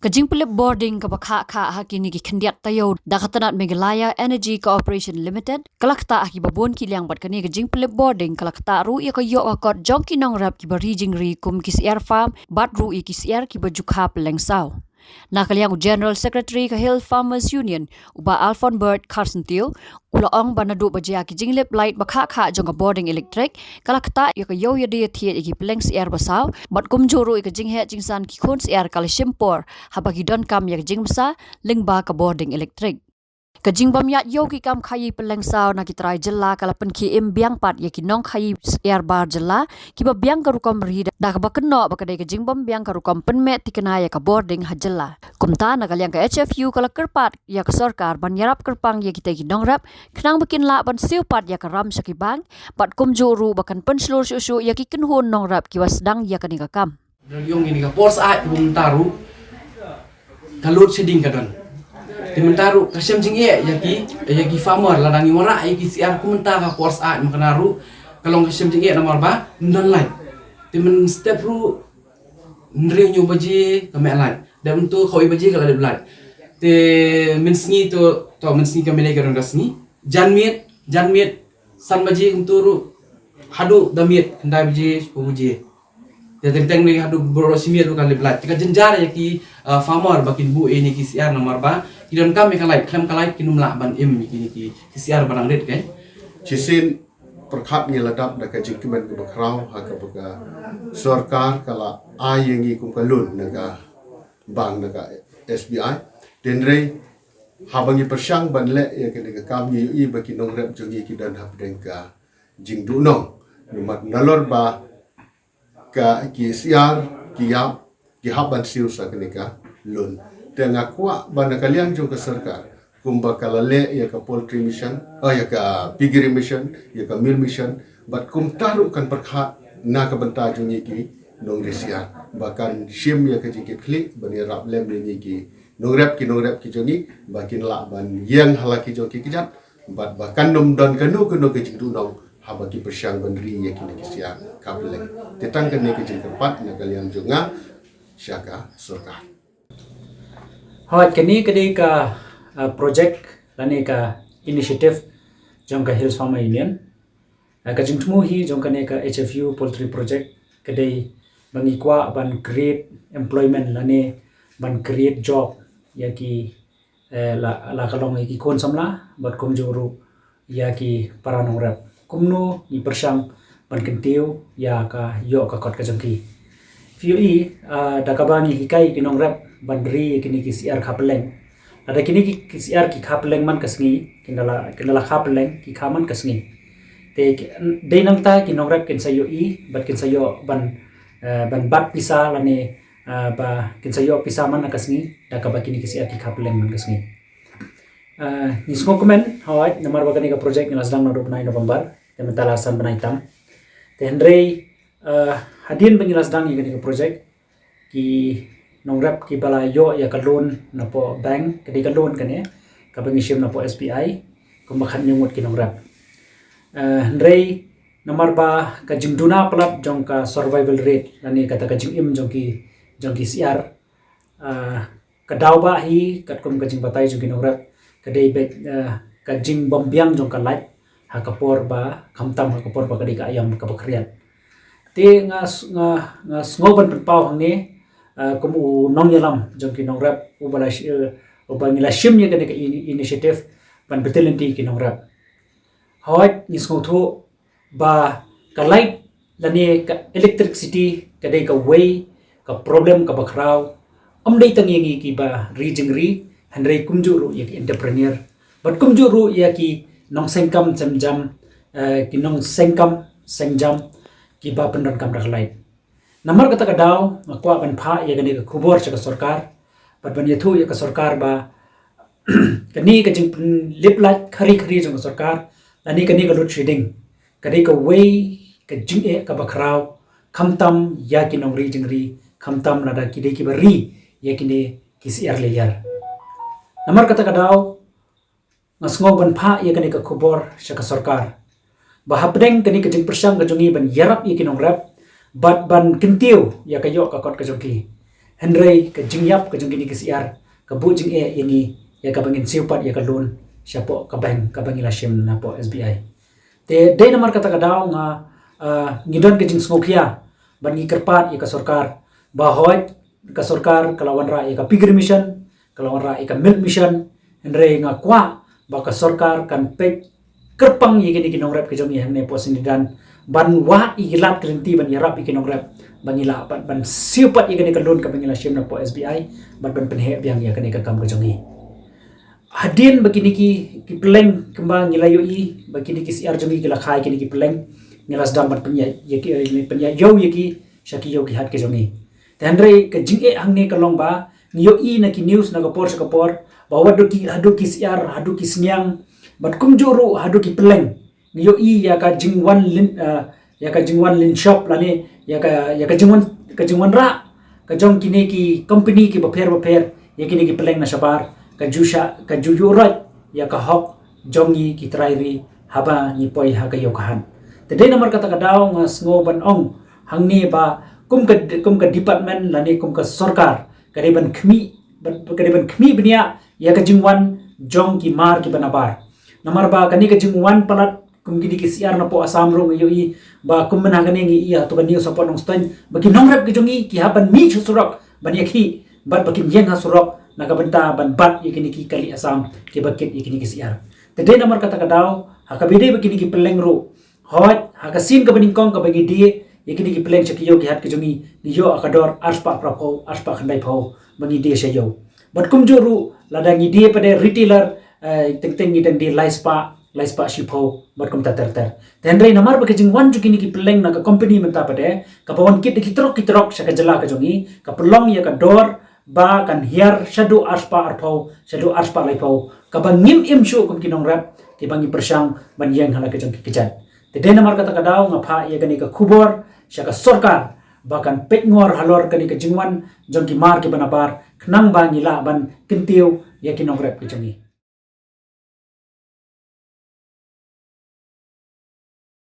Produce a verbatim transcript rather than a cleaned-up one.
Ka jingpynlip bording kaba khah khah ha kine ki khyndiat taïew da ka tnat Meghalaya Energy Corporation Limited ka la ktah ha kiba bun ki liang, bad kane ka jingpynlip bording ka la ktah ruh ïa ka ïoh ka kot jong ki nongrep kiba ri jingri kum ki syiar farm bad ruh ïa ki syiar kiba ju kha pylleng saw. Na ka liang u General Secretary ka Hill Farmers Union, u Bah Alfonbert Kharsyntiew, u la ong ba naduh ba jia ki jinglip light ba khah khah jong ka bording elektrik, ka la ktah ïa ka ïew ïadie thied ïa ki pylleng syiar ba saw, bad kumjuh ruh ïa ka jingheh jingsan ki khun syiar ka la shim por haba ki donkam ïa ka jingbsa lyngba ka bording elektrik. Ka jingbym ïaid ïew ki kam khaïi pylleng saw na ki trai jylla ka la pynkhie im biang pat ïa ki nongkhaïi syiar bar jylla kiba biang ka rukom ri, da kaba kynnoh ba ka dei ka jingbym biang ka rukom pynmih thikna ïa ka bording ha jylla. Kumta, na ka liang ka H F U ka la kyrpad ïa ka sorkar ban ïarap kyrpang ïa kita ki nongrep khnang ba kin lah ban siew pat ïa ka ram sha ki bank, bad kumjuh ruh ba kan pynshlur shuh shuh ïa ki kynhun nongrep kiba sdang ïa kane ka kam. Dang ïong ïa kane ka por syaid kaba mynta ruh ka load shedding ka don. Te mynta ruh ka shem jingeh ïa ki, ïa ki farmer lada ngi wanrah ïa ki syiar kaba mynta ka por syaid, mynta ruh ka long ka shem jingeh namar ba ym don light. Te mynstep ruh hynriew hynñiew baje ka meh light. Dep mynta khatwei baje ka la dep light. Te mynsngi to, to mynsngi ka mih ka don ka sngi. Janmiet, janmiet san baje kumta ruh haduh da miet khyndai baje, shiphew baje. Te teng teng ne haduh baroh shi miet ruh ka lip light. Te ka jynjar ïa ki, ah, farmer ba kin buh ïa kine ki syiar namar ba ki donkam ïa ka light, khlem ka light kin ym lah ban im ïa kine ki, ki syiar ba dang rit kein. Shisien pyrkhat ngi la dap da ka jingkmen kaba khraw ha kaba ka sorkar ka la ai ïa ngi kum ka loan na ka bank, na ka S B I. Hynrei haba ngi pyrshang ban leh ïa kane ka kam ngi ïohi ba ki nongrep jong ngi ki don hapdeng ka jingduhnong. Namar nalor ba ka ki syiar ki ïap ki hap ban siew sa kane ka loan. Te nga kwah ba na ka liang jong ka sorkar kumba ka la leh ïa ka poultry mission, oh, ïa ka piggery mission, ïa ka meal mission, bad kumta ruh kan pyrkhat na ka bynta jong ngi ki nongri syiar ba kan shim ïa ka jingkitkhlieh ban ïarap lem ïa ngi ki nongrep, ki nongrep ki jong ngi ba kin lah ban ïeng ha la ki jong ki kjat, bad ba kan ym don kano kano ka jingduhnong haba ki pyrshang ban ri ïa kine ki syiar kha pylleng. Te tang kane ka jingkyrpad na ka liang jong nga sha ka sorkar. Hooid, kane ka dei ka, ah, project lane ka initiative jong ka Hills Farmer Union. Ah, ka jingthmu hi jong kane ka H F U Poultry Project ka dei ba ngi kwah ban create employment lane ban create job ïa ki, eh, la, la ka long ïa ki khun samla bad kumjuh ruh ïa ki para nongrep. Kumno ngi pyrshang ban kyntiew ïa ka ïoh ka kot ka jong ki. Phi ïohi, ah, da kaba ngi hikai ki nongrep ban ri ïa kine ki syiar kha pylleng. Lada kine ki, ki syiar ki kha pylleng man ka sngi, kin da la, kin da la kha pylleng, ki kha man ka sngi. Te ki, dei nangta ki nongrep kin sa ïohi bad kin sa ïoh ban, eh, ban bat pisa lane, eh, ba kin sa ïoh pisa man ka sngi da kaba kine ki syiar ki kha pylleng man ka sngi. Eh, ngi sngewkmen, hooid, namar ba kane ka project ngi la sdang naduh bnai November, te mynta la san bnai tam. Te hynrei, eh, hadien ba ngi la sdang ïa kane ka project, ki nongrep kiba la ïoh ïa ka loan napoh bank, ka dei ka loan kane kaba ngi shim napoh S B I, kumba khathynñiew ngut ki nongrep. Eh, hynrei namar ba ka jingduna palat jong ka survival rate lane kata ka jingim jong ki, jong ki syiar, eh, ka daw ba hi katkum ka jingbatai jong ki nongrep ka dei beit, eh, ka jingbymbiang jong ka light ha ka por ba khamtam ha ka por ba ka dei ka aïom kaba khriat. Te nga s-, nga, nga sngew ban pynpaw hangne, eh, kum u nongïalam jong ki nongrep uba la shi-, eh, uba ngi la shim ïa kane ka ini-, initiative ban bteng lynti ki nongrep. Hooid, ngi sngewthuh ba ka light lane ka electricity ka dei kawei ka problem kaba khraw, ym dei tang ïa ngi kiba ri jingri, hynrei kumjuh ruh ïa ki entrepreneur bad kumjuh ruh ïa ki nongseng kam seng jam, eh, ki nongseng kam seng jam kiba pyndonkam da ka light. Namar kata ka daw nga kwah ban phah ïa kane ka khubor sha ka sorkar bad ban ïathuh ïa ka sorkar ba kane ka jingpynlip light khari khari jong ka sorkar lane kane ka load shedding ka dei kawei ka jingeh kaba khraw, khamtam ïa ki nongri jingri, khamtam lada ki dei kiba ri ïa kine ki syiar lyiar. Namar kata ka daw nga sngew ban phah ïa kane ka khubor sha ka sorkar ba hapdeng kane ka jingpyrshang ka jong ngi ban ïarap ïa ki nongrep bad ban kyntiew ïa ka ïoh ka kot ka jong ki, Hynrei ka jingïap ka jong kine ki syiar ka buh jingeh ïa ngi ïa kaba ngin siew pat ïa ka loan shapoh ka bank kaba ngi la shim napoh S B I. Te dei namar kata ka daw nga, ah, ngi don ka jingsngewkhia bad ngi kyrpad ïa ka sorkar ba hooid ka sorkar ka la wanrah ïa ka piggery machine, ka la wanrah ïa ka milk machine, hynrei nga kwah ba ka sorkar kan peit kyrpang ïa kine ki nongrep ki jong ngi hangne poh Syndidan ban wad ïa ki lad ki lynti ban ïarap ïa ki nongrep ba ngi lah pat ban siew pat ïa kane ka loan kaba ngi la shim napoh S B I bad ban pynheh biang ïa kane ka kam ka jong ngi. Hadien ba kine ki, ki pylleng kumba ngi la ïohi ba kine ki syiar jong ngi ki la kha ïa kine ki pylleng, ngi la sdang ban pynïaid ïa ki, eh, pynïaid ïew ïa ki sha ki ïew ki hat ki jong ngi. Te hynrei ka jingeh hangne ka long ba ngi ïohi na ki news na ka por sha ka por ba wat haduh ki, haduh ki syiar, haduh ki sniang, bad kumjuh ruh haduh ki pylleng. Ngi ïohi ïa ka jingwan lin, eh, ïa ka jingwan lynshop lane ïa ka, ïa ka jingwan, ka jingwanrah ka jong kine ki company kiba pher bapher ïa kine ki pylleng na shabar, ka ju shah, ka ju ïuh roit ïa ka hok jong ngi ki trai ri haba ngi poi ha ka ïew ka hat. Te dei namar kata ka daw nga sngew ban ong hangne ba kum ka, kum ka department lane kum ka sorkar ka dei ban khmih, ban, ka dei ban khmih bniah ïa ka jingwan jong ki mar kiba nabar. Namar ba kane ka jingwan palat kum kine ki syiar napoh Assam ruh ngi ïohi ba kum mynta kane ngi ïohi ha kato ka news hapoh Nongstoiñ ba ki nongrep ki jong ngi ki hap ban mih sha surok ban ïakhih bad ba kim ïeng ha surok na ka bynta ban bat ïa kine ki kali Assam kiba kit ïa kine ki syiar. Te dei namar kata ka daw ha kaba ïadei bad kine ki pylleng ruh, hooid ha ka sien kaba nyngkong kaba ngi die ïa kine ki pylleng sha ki ïew ki hat ki jong ngi, ngi ïoh ha ka dor arspah phraphew, arspah khyndaiphew ba ngi die sha ïew. Bad kumjuh ruh lada ngi die pat de retailer, eh, teng teng ngi dang die laispah, laispah shiphew bad kumta ter ter. Te hynrei namar ba ka jingwan jong kine ki pylleng na ka company mynta pat de kaba wan kit da ki trok ki trok sha ka jylla ka jong ngi ka pynlong ïa ka dor ba kan hiar shaduh arspah arphew, shaduh arspah laiphew, kaba ngim im shuh kum ki nongrep kiba ngi pyrshang ban ïeng ha la ka jong ki kjat. Te dei namar kata ka daw nga phah ïa kane ka khubor sha ka sorkar ba kan peit ngor halor kane ka jingwan jong ki mar kiba nabar khnang ba ngi lah ban kyntiew ïa ki nongrep ki jong ngi.